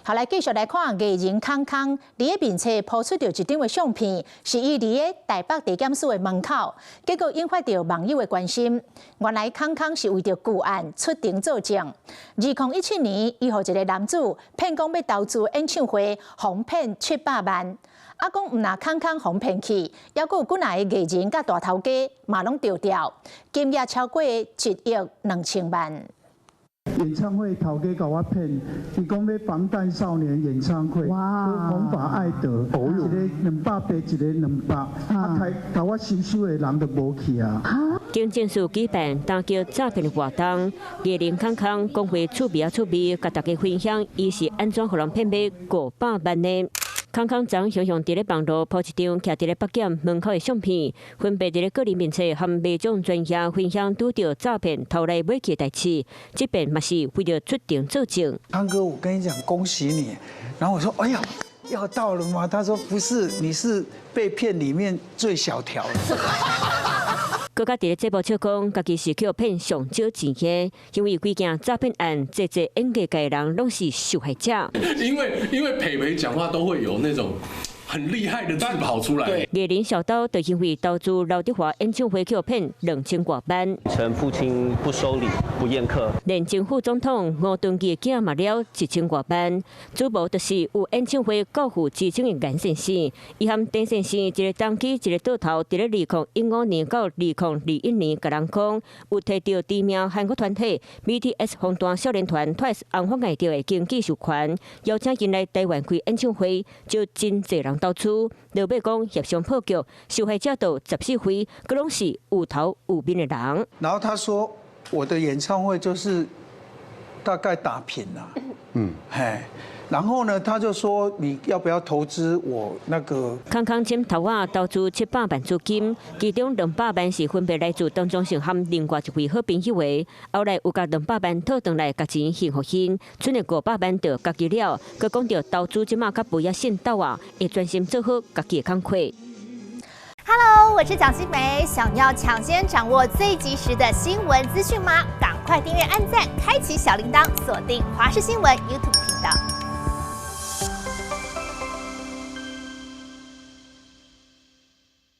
好，來繼續來看藝人康康，佇咧面冊 po 出著一張的相片，是伊佇咧台北地檢署的門口，結果引發著網友的關心。原來康康是為著舊案出庭作證。2017年，伊予一个男子騙講欲投資演唱會，予騙700萬。啊，講毋若康康予騙去，猶閣有幾若个藝人佮大頭家嘛攏著調，金額超過1億2000萬。演唱會頭家共我騙，伊講欲防彈少年演唱會，紅髮艾德，一个280，一个200，啊，共我收收的人就無去啊。警政署舉辦打擊詐騙的活動，藝人康康講話趣味啊趣味，共大家分享，伊是按怎予人騙欲500萬的。康康昨雄雄佇咧網路 po 一張徛佇咧北檢門口的相片，分別佇咧個人面冊和民眾專頁分享拄著詐騙偷來買去的代誌，這遍嘛是為著出庭作證。康哥，我跟你講，恭喜你。然後我說：哎呀，要到了嗎？他說：不是，你是被騙裡面最小條的。閣較佇咧節目笑講，家己是予騙上少錢的，因為規件詐騙案，濟濟演藝界人攏是受害者。因為培培講話都會有那種很厲害的字跑出來。藝人小刀就因為投資劉德華演唱會予騙2000外萬。稱父親不收禮、不宴客。連前副總統吳敦義的囝嘛了1000外萬。主謀就是有演唱會教父之稱的顏先生，伊和陳先生一个東起一个倒頭，佇咧2015年到2021年，共人講有提著知名韓國團體 BTS 防彈少年團 TWICE 紅發愛德的經紀授權，邀請𪜶來台灣開演唱會，就真濟人投資。落尾講協商破局，受害者就14位，閣攏是有頭有面的人。然後他說我的演唱會就是大概打平了，嘿，然後呢，他就說你要不要投資我那個？康康簽頭仔投資700萬資金，其中200萬是分別來自張忠勝和另外一位好朋友的，後來有共200萬討轉來共錢還予𪜶，賰的500萬就家己了。閣講著投資這馬較無遐信鬥啊，會專心做好家己的工課。 Hello，我是蔣新梅，想要搶先掌握最及時的新聞資訊嗎？趕快訂閱、按讚、開啟小鈴鐺，鎖定華視新聞 YouTube 頻道。